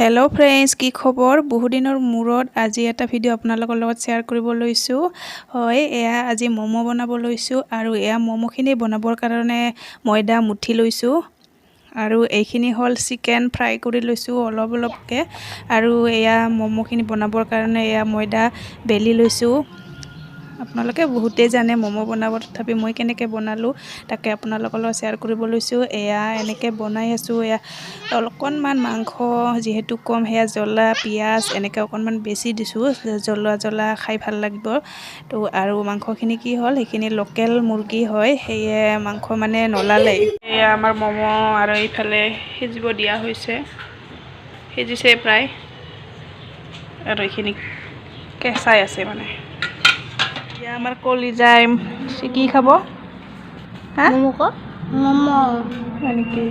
Hello' friends, কি খবৰ? বহুদিনৰ মূৰত আজি এটা ভিডিঅ' আপোনালোকৰ লগত শ্বেয়াৰ কৰিব লৈছোঁ। হয়, এয়া আজি ম'ম' বনাব লৈছোঁ আৰু এয়া ম'ম'খিনি বনাবৰ কাৰণে ময়দা মুঠি লৈছোঁ আৰু এইখিনি হ'ল চিকেন ফ্ৰাই কৰি লৈছোঁ অলপ অলপকৈ। আৰু এয়া ম'ম'খিনি বনাবৰ কাৰণে এয়া ময়দা বেলি লৈছোঁ। আপোনালোকে বহুতেই জানে ম'ম' বনাব, তথাপি মই কেনেকৈ বনালোঁ তাকে আপোনালোকৰ লগত শ্বেয়াৰ কৰিব লৈছোঁ। এয়া এনেকৈ বনাই আছোঁ। এয়া অকণমান মাংস যিহেতু কম, সেয়া জ্বলা পিঁয়াজ এনেকৈ অকণমান বেছি দিছোঁ, জ্বলা জ্বলা খাই ভাল লাগিব তো। আৰু মাংসখিনি কি হ'ল, সেইখিনি লোকেল মুৰ্গী হয়, সেয়ে মাংস মানে নোলালেই। এয়া আমাৰ ম'ম' আৰু এইফালে সিজিব দিয়া হৈছে, সিজিছে প্ৰায় আৰু এইখিনি কেঁচাই আছে। মানে এতিয়া আমাৰ কলিজাই কি খাব? হা? ম'ম'। হয় নেকি?